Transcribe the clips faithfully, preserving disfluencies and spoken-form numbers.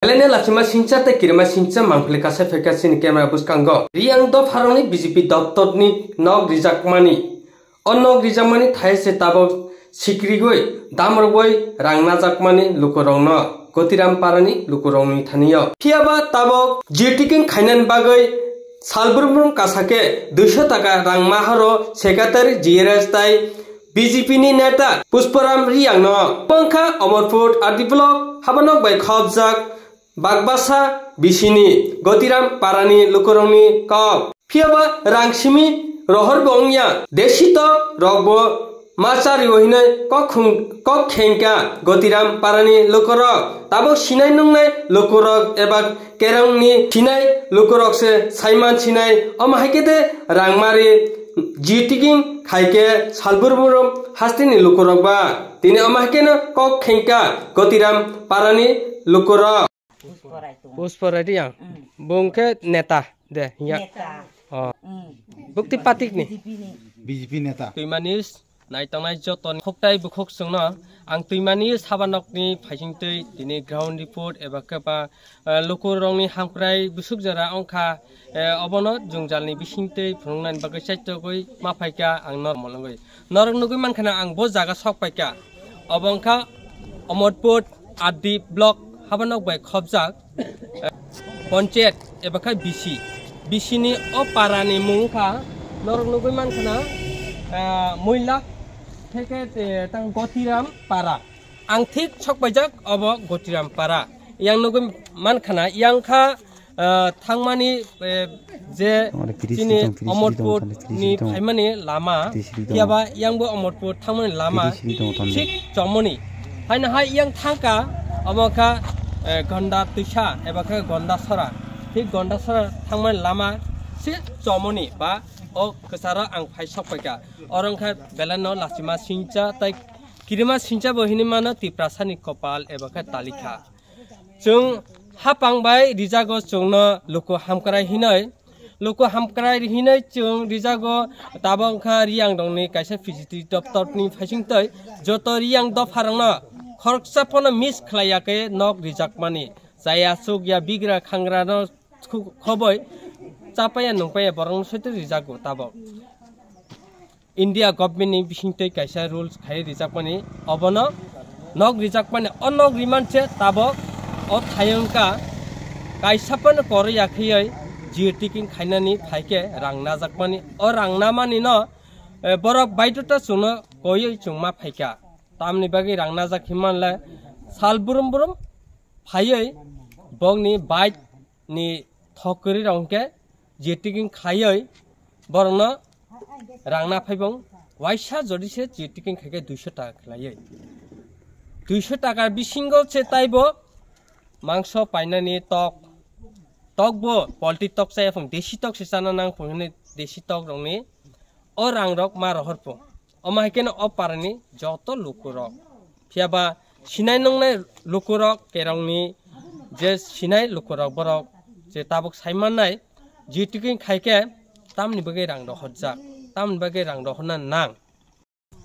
Belai no lachima singcha tei kirima singcha mangpili kasai phaikha chini camera bwskango. Riyang dopharokni B J P doptorni nok rijakmani. O nok rijakmani thai se tabok sikrigwi damrogwi rang najakmani lukurokno Gotiram parani lukurokni thanio. Phiyaba tabok jitiking khainani bagwi salbrum brum kasake duiso taka rang maharo secretary G R S tai B J P ni neta Pushparam Riyang no. Pongkha Amarpur R D block habanok bai khopjak Bagbasa bisini Gotiram parani lukurokni kok. Phiyaba rang simi rohor bo wngya, desitok rok bo ma chario hinwi kok khung-, kok khengka Gotiram parani lukurok. Tabok sinai nungnai lukurok eba kerongni sinai lukurok se saiman sinai, omo hai khe de rangmari jitiking khaike salbur burum hasteni lukurok ba. Tini omo hai kheno kok khengka Gotiram parani lukurok. Pushpa Rai tong. Pushpa Rai Riyang. Mm. Bung khe neta de, ya. Neta. Oh. Mm. Bukti patik ni. B J P ni. B J P neta. Twimani naitongnai jotoni khoktai bukhuk chwngno ang twimani sabanokni phaisingtwi tini ground report eba khe ba, eh, lukurokni hamkrai busuk jora wngkha, eh, obono jwngjalni bisingtwi phunuknani bagwi chaitogwi ma phaikha ang normal wngwi. Norok nugwi mankha na ang bo jaga sok paikha. Obo wngkha Omorpur R D block habanok bai khopjak, eh, ponchayat eba khe B C. B C ni o para ni mung wngkha norok nugwi mankha na, eh, Muilak theke, eh, tang Gotiram para. Ang thik sok paijak obo Gotiram para. Yang nugwi mankha na yang kha ah, thangmani, eh, je chini Omorpur ni phaimani lama, phiyaba yangbo Omorpur thangmani lama thik chomoni. Haino hai yang thangka, omo kha, eh, Gonda Twisa, eba khe Gonda Sora. Thik Gonda Sora thangmani lama se chomoni ba o kwcharo ang phai sok paikha. Oro wngkha belai no lachima singcha tai kirima singcha bo hinwi mano Tiprasani kopal eba khe talikha. Chwng hapang bai rijago chwngno luku hamkrai hinwi. Luku hamkrai hinwi chwng rijago tabok wngkha Riyang rokni kaisa P G T doptorni phaisingtwi joto Riyang dopharokno khoroksa phano miss khlai yakhe nok rijakmani. Chaya chukya bigra khangrano khu-, khoboi chapaya nungpaya borokno soito rijago tabok. India government ni bisingtwi kaisa rules khai rijakmani, obono nok rijakmani, o nok rimanse tabok o thayungka kaisa phano koroi yakhiyoi jio tiking khainani phaikhe rang najakmani, o rang namani no, eh, borok baidota chwngno koiwi chwngma phaikha, tamni bagwi rang najak hinmanle sal brum brum phaiwi bokni bike ni thok kwrwi rok hwnkhe jio tiking khaiwi borokno rang na phaibong waisa jodi se jio tiking khaikhe duiso taka khlaiwi. Duiso taka bisingo se taibo mangso painani tok, tok bo poultry tok chaya phung desi tok se chana nang phung hinwi desi tok rokni o rang rok ma rohor phung. Omo hai kheno o parani joto lukurok, phiyaba sinai nungnai lukurok, kerongni je sinai lukurok, borok je tabuk sai mannai, jio tiking khaikhe tamni bagwi rang rohorjak, tamni bagwi rang rohorna nang.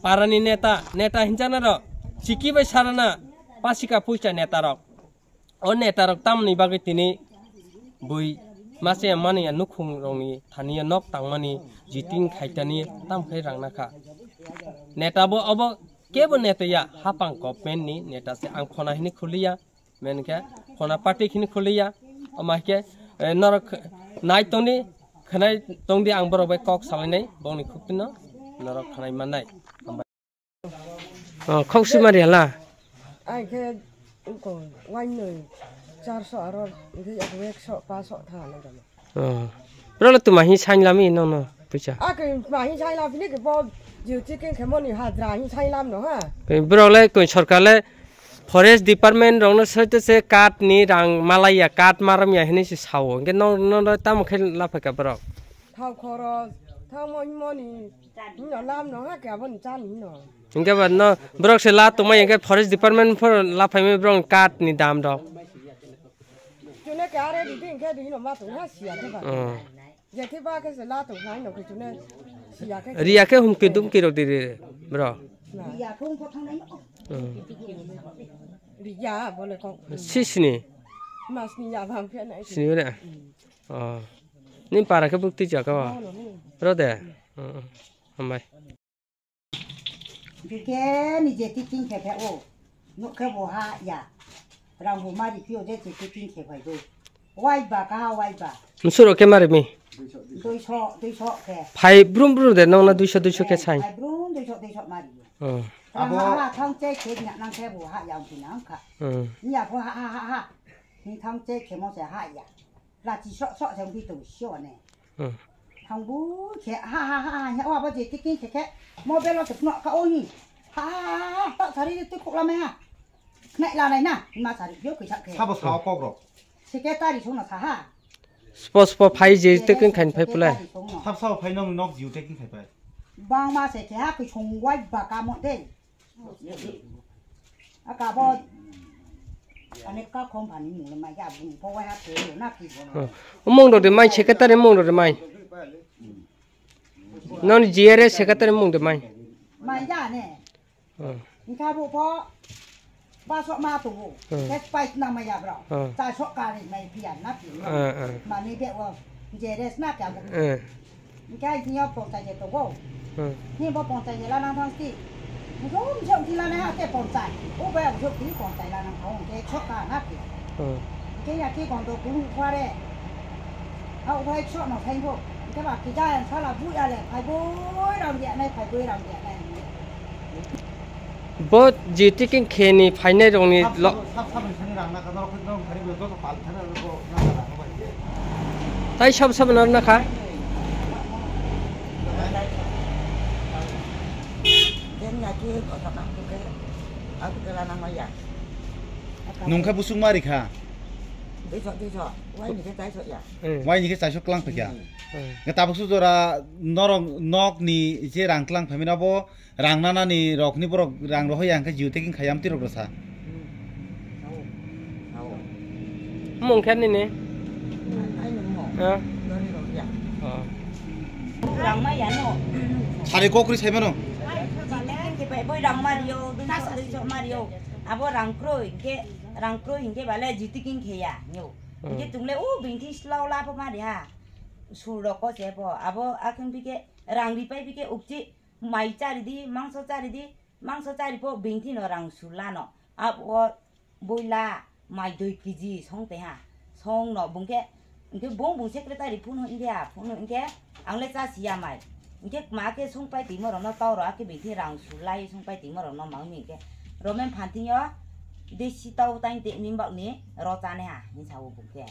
Parani neta, neta hinjana rok, chiki bai sarana, pasika puisa neta rok. O neta rok tamni bagwi tini bui mase mani ya nukhung rokni thani ya nok tangmani jio tiking khaitani tam khai rang nakha. Neta bo obo kebo neta ya, hapang government ni neta se ang khona hini khuliya, menkhe khona party hini khuliya, omo hai khe, eh, norok nai tongdi, khwnai tongdi ang borok bai kok salainai, bongni khukti no norok khwnai mannai. Oh, khok sima ri hala. Ai khe ko wain noi char so aro, hwnkhe ek so pa so tha na gana. Oh. Bro le tuma hi sain lami no no pucha. A ke ma hi sain la bini ke bo jio tiking khe moni hadra hi sain lam no ha. Bro le ko sorkar le forest department rok no soite se card ni rang malaya, card maram ya hini se sao. Hwnkhe no no tamo khe lapha ka bro. Thao khoros, thao moni moni. Hino lam no ha ke aboni chan hino. Hingke ba no borok se la tongmai hingke forest department pho la phaimai borok card ni dam rok. Chune ke are di hingke di hino ma tong ha siya ke ba. Oh. Je the ba ke se la tong ha hino ke chune siya ke. Riya ke hum ke dum ke rok di re bro. Na. Hmm. Riya bole kok. Sisini. Mas ni ya bang khe nai. Sini re. Oh. Ni para khe bukti jaka wa. Ro de. Oh, oh. Hambai. Bike ni je tiking khe khe o. Nuk khe bo ha ya. Rang bo mari phi o je je tiking khe bai do. Wai ba ka wai ba. Msuro ke mari mi. Duiso, duiso khe. Phai brum brum de nong na duiso, duiso khe sai. Phai brum duiso, duiso mari. Oh. Rang abo ha ha thang che khe nya nang khe bo ha ya phi nang kha. Hmm. Nya bo ha ha ha ha. Ni thang che khe mo se ha ya. Lachi sok sok se ungpi tong sio ne. Hmm. Thang bu khe ha ha ha ha, o abo je tiking khe khe mobile o se phunuk kha o hi. Ha ha ha ha, ta sari tu khok la mai ha. Nai la nai na, ma sari bio kisa khe. Sabo sa o kok rok. Secretary song na sa ha. Spo spo phai je tiking khain phai pulai. Secretary song no. Sab sabo phai nong nok jiu tiking khai phai. Bang ma se khe ha khe song wai ba ka mo de. Aka bo. Ane ka company mung le mai ya bung po wa ha te yo na ki bo. Hmm. Mung do de mai secretary mung do de mai. Non G R S secretary mung de mai. Mai ya ne. Hmm. Nka bo po. Ba sok ma tu bo. Hmm. Ke pai na mai ya bro. Hmm. Cha sok ka ni mai pi ya na pi. Hmm, hmm. Ma ni be wo. G R S na ka bo. Hmm. Hingke aising yo ponchai je tongo. Hmm. Himbo ponchai je lanang thang si. Hingke o msok si lanai ha ke ponchai. O bai msok si ponchai lanang thang hingke chok ka na ke. Hmm. Hingke ya ki kondo kunu khware. Ha o bai chok no thang bo. Hingke ba ki jaya sala bu ya le phai boi rang ya nai phai boi rang ya nai. Bo G T king khe ni phainai rok ni lo. Sab, sab, sab ni sani rang na ka norok norok thari bo joto pal thari bo na ka rang bai. Tai sab sab no na kha. Nung kha busuk mari kha. Duiso, duiso. Wai ni khe chaisok ya. Hmm. Wai ni khe chaisok klang phai kha. Hmm. Nge tabuk su jora norok nok ni je rang klang phai mani abo Rang nanani rokni borok rang rohor ya hwnkhe jio taking khai amtwi rok rwsa. Mung khe nini? Ai nung mo. Ha? Dori rok ya. Oh. Rang ma ya no. Sari kokri sai mano. Jio taking khe bai boi rang ma rio, dui sok dui sok ma rio. Abo rang kroi hwnkhe, rang kroi hwnkhe bale jio taking khe ya nyo. Hmm. Hwnkhe chwng le o bini thing slow la pho ma ri ha. Sur rok ko se pho. Abo akhwng bikhe rang ri pai bikhe ukchi. Mai chari di, mangso chari di, mangso chari po bini thino rang sulano. Abo boila mai dui kg song te ha. Song no bungke, hingke bung bung secretary phone hingke ha, phone hingke ang le cha siya mai. Hingke ma ke song pai timo rok no tau ro ake bini thini rang sulai song pai timo rok no mang mi hingke. Romen phan thing yo desi tau tain te ni bak ni ro chane ha, ni sao bungke.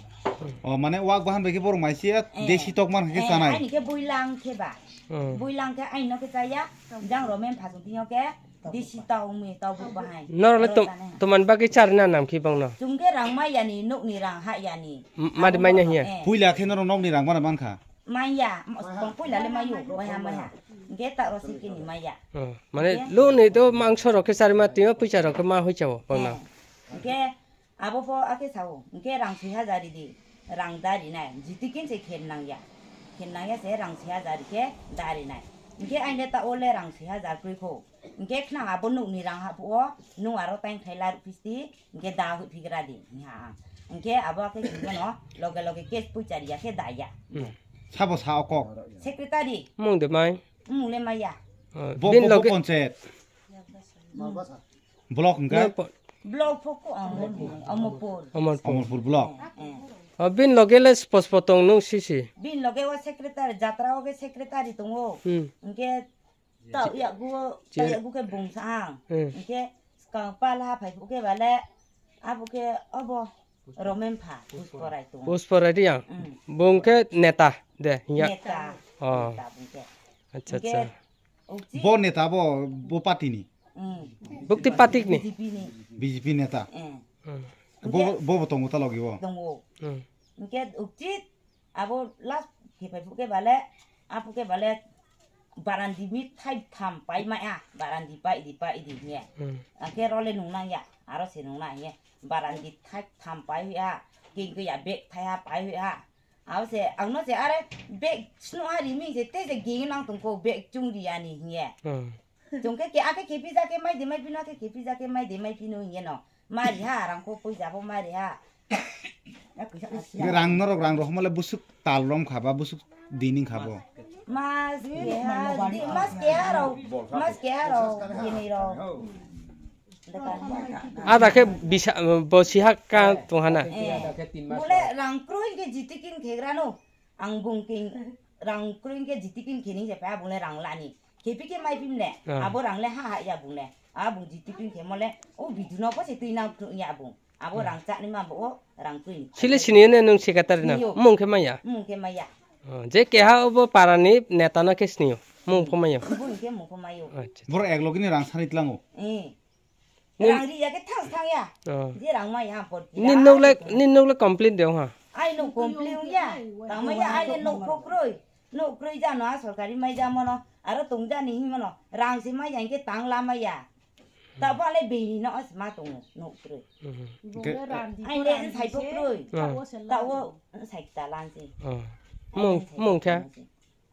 O mane wak bahan bai khe borok mai siya, eh, desi tok man khe eh, chanai. Ani ke boila ang khe ba. Hmm. Boila hwnkhe aino khe chaya, jang romen phasung thwngyo khe disi tau wngwi tau buk bahai. Norok le aro tom-, tane. Tomani bagwi charina nam khe bangno? Chwng khe rang mai yani, nokni rang ha yani. M-, madi manya hiya? Eh. Puila khe norok nokni rang bana mankha? Manya, bong puila le mayo, maiha maiha. Hwnkhe ta ro sikini maya. Hmm. Mane hwnkhe loni do mangso rok khe charima twiyo, puisa rok khe ma hoi chao bangno. Eh. Hwnkhe Abo pho akhe sao, hwnkhe rang sui hajar ridi, rang da rinai, jiti kin se khen nangya, khen nangya se rang sui hajar khe da rinai, hwnkhe aile ta o le rang sui hajar kroi kho, hwnkhe khna abo nukni rang ha phuo, nung aro tain khlai la rw phisti, hwnkhe da hoi phigra di, hwnkha ang, hwnkhe abo akhe chwng bono loge loge cash poicha riya khe da ya. Hmm. Sabo sa o kok? Secretary. Mung de mai? Mung le maya. Oh, bo, bin bo, bo loge. Panchayat. Block hwnkhe? Block pho ko, Omorpur. Omorpur. Omorpur. Omorpur block. Eh, eh. Oh, bin loge le spo spo tong nung sisi? Bin loge o secretary, jatra o ge secretary tongo. Hmm. Hwnkhe tao yagu, tao yagu khe bung sa ang. Hmm. Hwnkhe skang pal ha phai phu khe bale, abo khe obo Romen pha, Puspora tongo. Puspora Reang. Hmm. Bung khe neta de, ya. Neta. Oh. Neta bung khe. Acha, acha. Hwnkhe, okchi. Bo neta bo, bo party ni? Hmm. Bukti patik ni? B J P ni. B J P neta. Eh. Hmm. Bo, hwnkhe bo, bo tongo ta logi bo? Tongo. Hmm. Hwnkhe okchi abo last khe phai phu khe bale, aphu khe bale barandi mi thai tham pai mai a, barandi pai di, pai di hwnkhe. Hmm. Hwnkhe role nung nang ya, aro se nung nang ya. Barandi thai tham pai hui a, kengkhe ya bag thai ha pai hui a. Abo se, ang no se are bag sno ha ri mi se, te se ging nang tong ko bag chung ri ani hwnkhe. Hmm. Chwng khe, khe, akhe khe phi ja khe mai de mai phino, akhe khe phi ja khe mai de mai phino hwnkhe no. Mari ha, rang ko poisa bo mari ha. Hwnkhe rang norok rang rohormale busuk tal rom kha ba busuk dining kha bo. Mas keha, di, mas keha rok, mas keha rok, bini rok. Ada khe bisa, bo siha ka tunghana. Eh, bole rang kroi ke jitikin khegrano. Ang bung king rang kroi ke jitikin khini je pa bole rang lani. Kepi ke mai pim le. Ah. Abo rang le ha ha ya bung le. A bung jitikin khemo le. O bidu no ko se tui nang ya bung. Abo rang chani ma bo o rang twi. Sile sini ne nung secretary na? Sini o. Mung khe maya? Mung khe maya. Oh, je keha obo para ni neta no khe sini o. Mung pho mayo. Mung khe mung pho mayo. Acha. Boro ek logi ni rang sani tlango. Eh. Ni rang ri ya khe thang thang ya. Oh. Je rang maya ha pot. Ni nok le, ni nok le complete de ha. Ai no complete ya. Tang maya ai le nok pho kroi. Nok kroi ja no a sorkari mai ja mono. Aro tong ja ni hin mono. Rang se mai ya khe tang la maya. Tabuk ale bini no os ma tongo, nuk kroi. Mhm. Bung le randi Ai, ko le randi sai se, kroi. Ta o se la. Ta o sai ta lan se. Ah. Ai, Mung, sai mung ta kha? Lan se.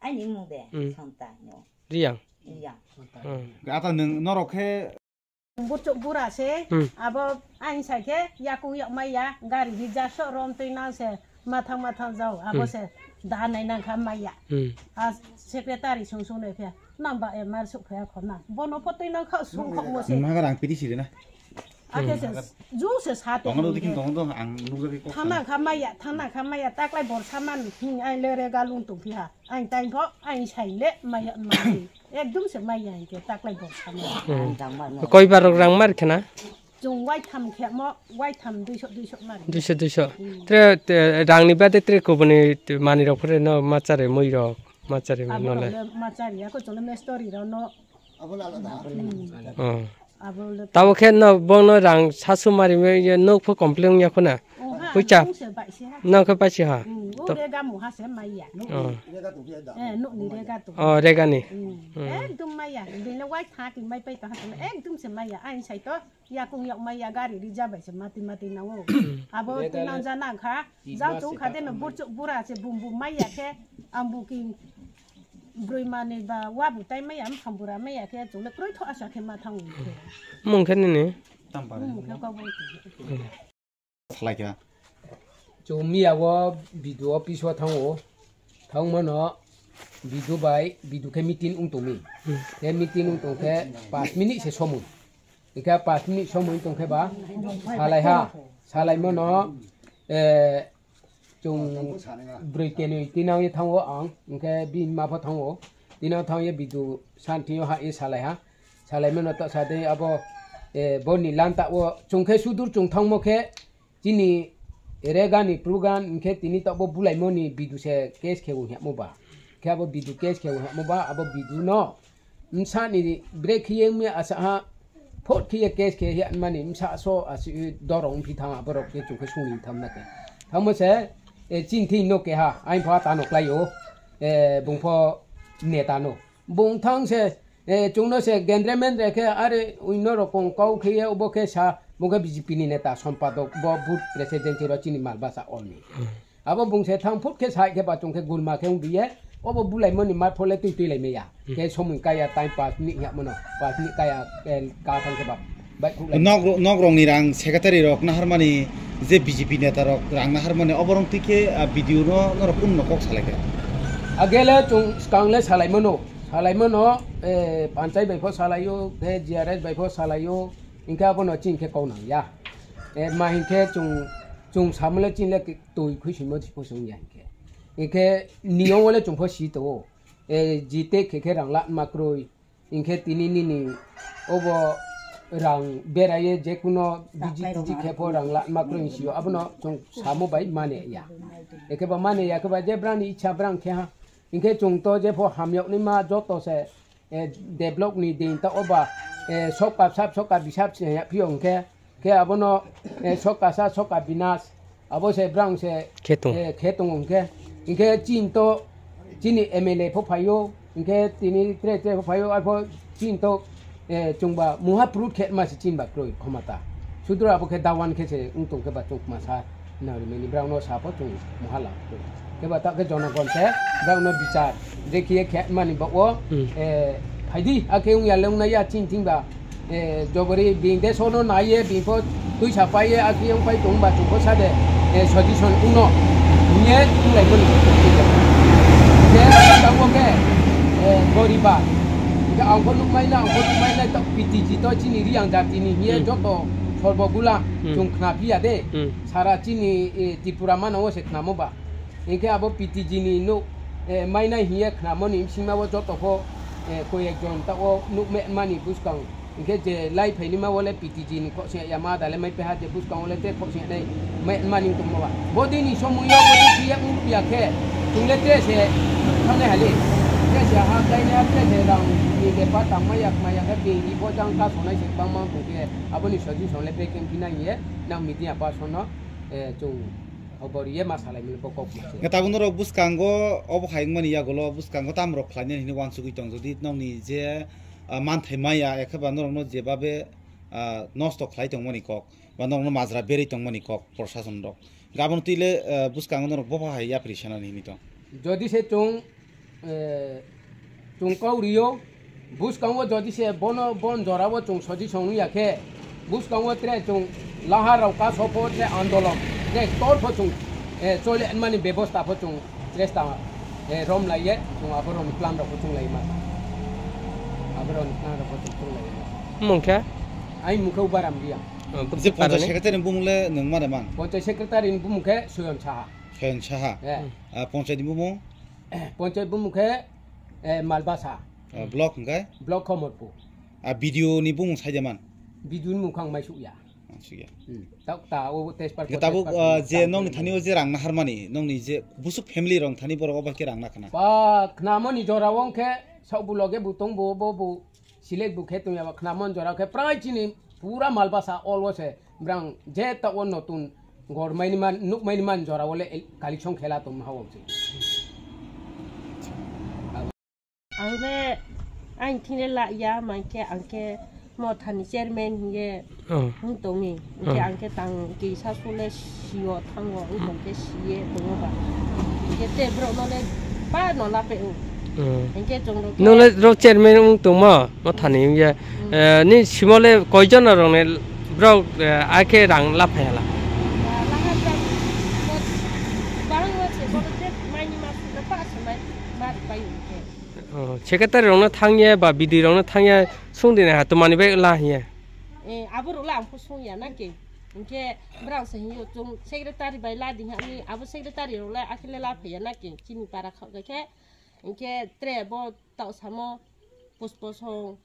Ai, ni mung de, Mm. Santa no. Riang. Riang. Mm. Ata nung norok khe Buchuk bura se, Mm. abo aing sai khe yakung yok mai ya, gari rija sok rom twi nang se. Mathang mathang jao, abo Hmm. se da nai nang kha maya. Hmm. A secretary sung sung nai khe, nang ba M R suk phaya khorna. Bono pho twi nang kha sung khok mo se. Nang rang piti siri na. Ake se, Hmm. ju se sa te. Tong do dikin tong do ang nuk jagwi kok. Thana kha maya, thana kha maya, taklai bor saman, hmm, ai le re galung tong phi ha. Aing tain pho, aing sai le maya ma. Ekdum se maya hingke taklai bor saman. Hmm. Koi barok rang mar khena? Chwng waitham khemo, waitham duiso, duiso mari. Duiso, duiso. Hmm. Tre, te, rangni bade tre kubuni te manwirok phore no ma chare, muirok ma chare no le. Aborok le ma chari, ako chwngno mestori rok no. Hmm. Oh. Abo le Tamo khe no bono rang sasu mari me ye nok pho complain ya khuna. Oh, ha, Pucha. Chwng se bai se ha. No khe pai se ha. Hmm, o To- rega mu ha se maya. Oh. Eh, no ni rega to. Oh, regani. Hmm. Hmm. Ekdum maya, bini wai tha ki mai pai ta ha, ekdum se maya, ain sai to. Yakung yak maya gari rija bai se mati mati na o. Abo Rega tinang na jana kha, jang chung kha de no burchuk bura se bum bum maya khe, ang buking broi mani ba wa bu tai maya, mphang bura maya khe, chung le kroi tho asa khe ma thang khe. Mung khe nini? Mung khe kok bung. Khlai kha. Chwng miya o B D O office o thango. Thangmano B D O bai, B D O khe meeting wng tongmi. Hmm. Khe meeting wng tong khe pash minute se somoi. Hingkhe pash minute somoi wng tong khe ba salai ha. Salaimano, eh, chwng broi kenwi tinangwi thango ang. Hingkhe bini ma pho thango. Tinang thangwi B D O santhi o ha e salai ha. Salaimano ta sa de abo, eh, boni lanta o chwng khe sudur chwng thangmo khe chini rega ni program hingkhe tini tokbo bulaimoni B D O se case khe wng hemo ba. Khe abo B D O case khe wng hemo ba, abo B D O no msa ni break khiye wngya asa ha phot khiye case khe hiya mani msa so asi dorong phi thang aborok khe chwng khe sungni tham na khe. Thamo se, eh, chini thing no keha, ain pha ta no klai o, eh, bung pho neta no. Bung thang se, eh, chwngno se gendre mendre khe are uino rokong kau khe ye obo khe sa, bo khe B J P ni neta sompadok, bo booth president ro chini mal basa all ni. Hmm. Abo bung se thang phut khe sai khe ba chwng khe gulma khe wng biye, obo bulaimoni ma phole twi twi lai meya. Hmm. Khe somoi kaya time pass ni ya mono, pass ni kaya, eh, ka thang khe ba. Bai khuk lai. Nok, nok rok ni rang secretary rok naharmani je B J P neta rok rang naharmani oborong twi khe, ah, B D O no norok kun no kok salai khe. Agele chwng skang le salai mano, salai mano, eh, panchai bai pho salai o, khe G R S bai pho salai o, hingkhe abono chini khe kok nang ya. Eh, ma hingkhe chwng, chwng samle chini le twi khui simo si pho chwng ya hingkhe. Hingkhe niyom wale chwng pho si to o. Eh, jite khe khe rang la ma kroi. Hingkhe tini nini obo rang beraye jekuno biji tiji khe pho rang la ma kroi sio abono chwng samo bai mane ya. Ekhe ba mane ya khe ba je brani icha brang khe ha. Hingkhe chwng to je pho hamyok ni ma joto se, eh, develop ni din ta oba, eh, sokka sap sokka bisap se ya phio hingkhe. Khe abono, eh, sok kasa, sok ka binas, abo se brang se, Khe tong. eh, khe tongo hingkhe, hingkhe chin to, chini M L A pho phaio, hingkhe tini tre tre pho phaio, arpho chin to, eh, chwngba muha prut khe ma se chin ba kroi khomata. Sudra abo khe dawan khe se wng tong khe ba chwng ma sa. Nang rimani brang no sa pho chwng muhala. Khe ba ta khe jonogon se brang no bichar. Je khiye khe mani ba o, Hmm. eh, phaidi, a khe wng ya le wng na ya ching ching ba, eh, jobori bing de sono nai ye, bing pho tui sa pai ye, a khe wng pai tong ba chwng pho sa de. Eh, suggestion uno, hiye, unglai mani. Hiye, tamo ke, eh, goriba. Hiye, angko nukmai na, angko nukmai na, to P T G to chini Riyang jati ni, hiye, Hmm. joto sorbo gula, Hmm. chung khna piya de. Hmm. Sara chini, eh, Tripura mano se khnamo ba. Hinkhe abo P T G ni nuk, eh, mainai hiye khnamoni bisingma o joto pho, eh, koi ekjon ta o nuk me mani buskang. Hinkhe je lai phaini ma wale P T G ni khosya ya ma dale mai peha je buskang wale te khosya nai mai mani tongma ba. Bodi ni somoy o bodi khiya ung ya khe. Tungle te se thane hali. Te se ha kai ne te se rang ni le pa tang ma yak ma yak ke ni bo jang ka sonai se bang ma tong khe. Aboni suggestion le pe ken phinai ye nang media person no, eh, chung. Obor ye ma salai mili bo kok ma se. Nga tabuk norok bwskango obo hai wngmani yagulo bwskango tamo rok khlainani hinwi uansugwi tong jodi nokni je, ah, manthai maya ekheba norokno jebabe, ah, nosto khlai tongmani kok ba norokno majra berwi tongmani kok prosason rok. Gabon twi le, ah, bwskango norok bobo hai yapri sanani hinwi tong. Jodi se chwng eh, chwng kau rio, bwskango jodi se bono, bon jorao chwng suggestion wngya khe, bwskango tre chwng lahar rok ka sopo tre andolon, tre tor pho chwng, eh, chole mani bebosta pho chwng chesta, eh, rom laiye, chwng aboroni plan rok pho chwng lai ma. Aboroni plan rok pho chwng chwng lai ma. Mungkha? Ai mungkha ubaram dia. Oh, je panchayat secretary ni bumung le nwng ma de man? Panchayat secretary ni bumung khe Soyon Saha. Soyon Saha. Eh. Ah, panchayat ni bumung? Panchayat bumung khe, eh, Malbasa. Ah, block hwnkhe? Block Komorpur. Ah, B D O ni bumung sai de man? B D O ni mungkha ang mai sukya. Ah, sukya. Hmm. Tak ta o tespar. Ye tabuk, tespar ah, je tang nokni tang thani o je rang naharmani, nokni je busuk family rong thani borok obo khe rang nakhana. Ba khnamani jora wng khe sok bu loge bu tong bu bo bu select bu khe tong ya ba khnamani jora khe prai chini pura Malbasa all o se brang je ta o notun gor maini man nuk maini man jora o le collection khela tong ma ha o se. Ang le, ang thile la ya, mankhe ang khe mothani chairman hiye Oh. wng tongi. Hinkhe Oh. ang khe tang kisa sule sio thango, wng tong khe siye tongo ba. Hinkhe te borok no le ba no la pe wng. Oh. Hinkhe chwng rok khe No le ro chairman wng tongmo, mothani hiye. Hmm. Eh, ni simo le koijon rok ne borok, eh, a khe rang la phai hala. Ba la ha borok bang wa se borok je maini ma su na pa se mai ma pai wng khe. Oh, secretary rokno thangya ba B D rokno thangya sungdini ha to mani bai la hiya. Eh, abo rok la ang pho sungya na ke. Hinkhe brang se hinyo chung secretary bai la di hani abo secretary rok la akhile la phaiya na ke chini para khok khe. Hinkhe tre bo tau samo puspo song.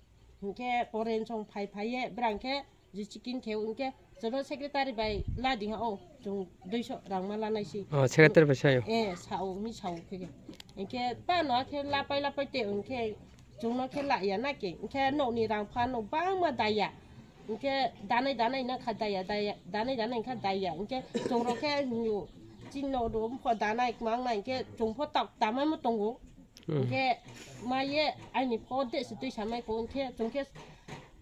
Hinkhe poren song phai phai ye brang khe Ji chicken khe hinkhe jono secretary bai ladi ha o chwng duiso rang ma lanai si. Oh, secretary bai sayo. Eh, sao mi sao khe khe. Hinkhe pa no khe lapai lapai te hinkhe chwng no khe la ya na ke. Hinkhe nok ni rang pha no bangma daya. Hinkhe danai danai na kha daya daya danai danai kha daya. Hinkhe chwng ro khe hinyo chin no ro pho danai mang na hinkhe chwng pho tak tamai mo tongo. Hmm. Hinkhe mai ye aini pho de se twi samai ko hinkhe chwng khe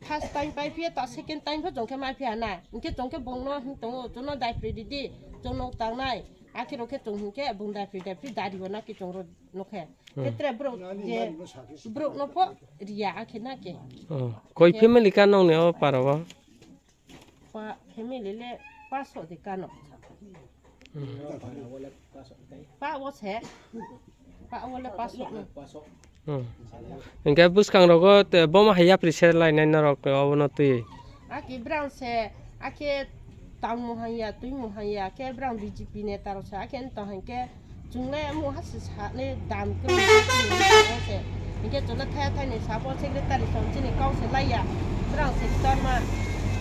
first time pai phiya ta second time pho chwng khe mai phiya na hinkhe chwng khe bongno hin tongo chwngno dai phri di di chwngno tangnai akhiro khe chwng hinkhe bung dai phri dai phri dari bo na ki chwng ro no khe Hmm. khe tre bro je bro no pho riya akhe na ke. Oh, koi family ka nong ne o para o? Pa family le paso de kano. Hmm. Pa o se. Pa o le paso no. Hmm. Hinkhe bwskang rogo te bomo hai yapri se lainai norok obono twi. Aki brang se akhe tang muhanya twi muhanya khe brang B J P neta rok se akhe wng tong hinkhe Chwng le omo ha se sa le dam kwrwi se. Hinkhe chwng le thaya thani sabo secretary song chini kau se laiya. Brang se torma.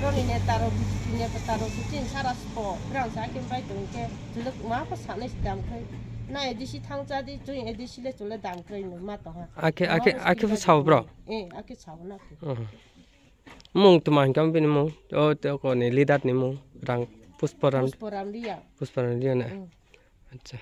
Roni neta rok, B J P neta rok se chini sara spo. Brang se akin bai tong khe chwng le ma pha sanai se dam kwrwi. Na A D C thang cha di, chwng A D C le chwng le dam kwrwi no ma tong ha. Akhe, akhe, akhe pha sao bro? Eh, akhe sao na khe. Hmm. Mung tuma hinkhe bini mung? O, te ko ni leader ni mung. Rang Pusporam. Pusporam Riya. Pusporam Riya na. Hmm. Acha.